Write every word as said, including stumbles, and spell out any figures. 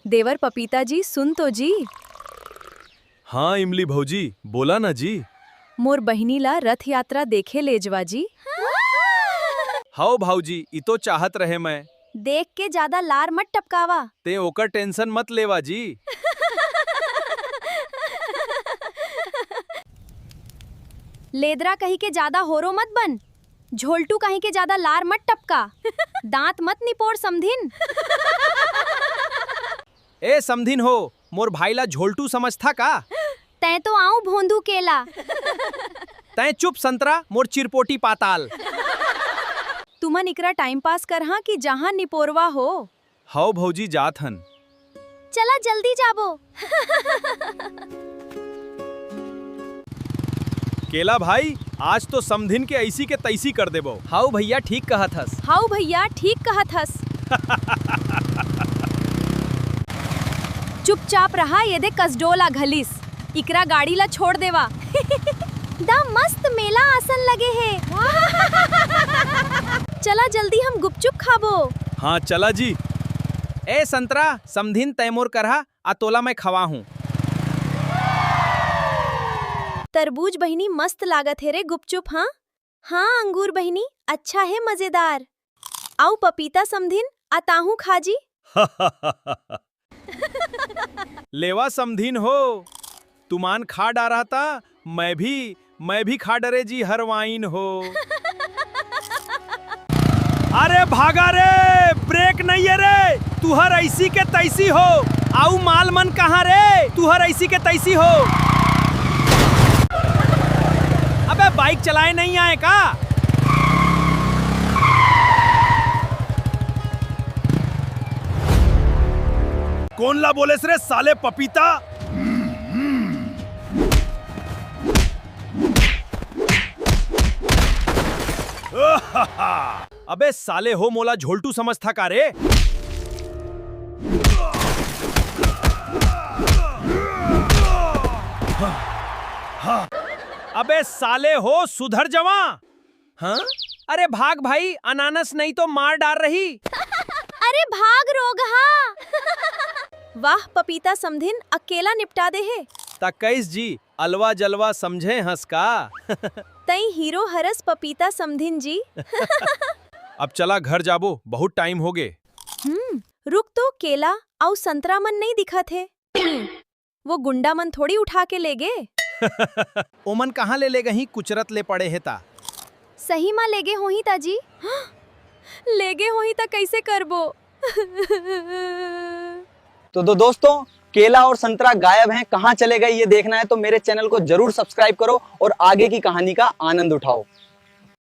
देवर पपीता जी, सुन तो जी। हाँ इमली भौजी, बोला ना जी। मोर बहिनी ला रथ यात्रा देखे लेजवा जी। हव भाऊजी, इतो चाहत रहे मैं। देख के जादा लार मत टपकावा। तें ओकर tension मत लेवा जी। लेदरा कहिके जादा होरो मत बन। झोलटू कहिके जादा लार मत टपका। दांत मत निपोर समधिन। ए समधिन हो, मोर भाई ला झोलटू समझथा का? तैं तो आऊं भोंदू केला। तैं चुप संतरा, मोर चिरपोटी पाताल। तुमन इकरा time pass करहा कि जहां निपोरवा हो। हव भौजी, जात हन। चला जल्दी जाबो। केला भाई, आज तो समधिन के ऐसी के तैसी कर देबो। हाउ भैया, ठीक कहत हस। हाउ भैया, ठीक कहत हस। चुपचाप रहा, ये दे कसडोल आ घलिस। इकरा गाड़ी ला छोड़ देवा। दा मस्त मेला आसन लगे हे। चला जल्दी हम गुपचुप खाबो। हाँ, चला जी। ए संतरा, समधिन तय मोर करहा, आ तोला मैं खवा हूँ। तरबूज बहिनी मस्त लागत हे रे गुपचुप, हाँ? हाँ, अंगूर बहिनी, अच्छा हे, मजेदार। आऊ पपीता समधिन, आ ताहू खा जी। लेवा समधिन हो, तुमान खा डारा ता, मैं भी, मैं भी खा डरे जी हरवाइन हो। अरे भागा रे, brake नहीं है रे, तुहर ऐसी के तैसी हो। आऊ माल मन कहाँ रे, तुहर ऐसी के तैसी हो। अबे bike चलाए नहीं आए का? कोन ला बोलेस रे साले पपीता? अबे साले हो, मोला झोलटू समझथा का रे? अबे साले हो, सुधर जवा। हाँ? अरे भाग भाई, अनानस नहीं तो मार डार रही। अरे भाग रोगहा। वाह, पपीता समधिन अकेला निपटा दे हे। ता कैस जी, अलवा जलवा समझे हस का? तई हीरो हरस पपीता समधिन जी। अब चला घर जाबो, बहुत time हो गे। हम्म, रुक तो, केला अउ संतरा मन नहीं दिखत हे। वो गुंडा मन थोड़ी उठा के ले गे। ओमन कहाँ ले ले गही, कुचरत ले पड़े हे ता। सही मा ले गे होही ता जी? ले गे होही ता कैसे करबो? तो दो दोस्तों, केला और संतरा गायब हैं, कहाँ चले गए ये देखना है तो मेरे channel को जरूर subscribe करो और आगे की कहानी का आनंद उठाओ।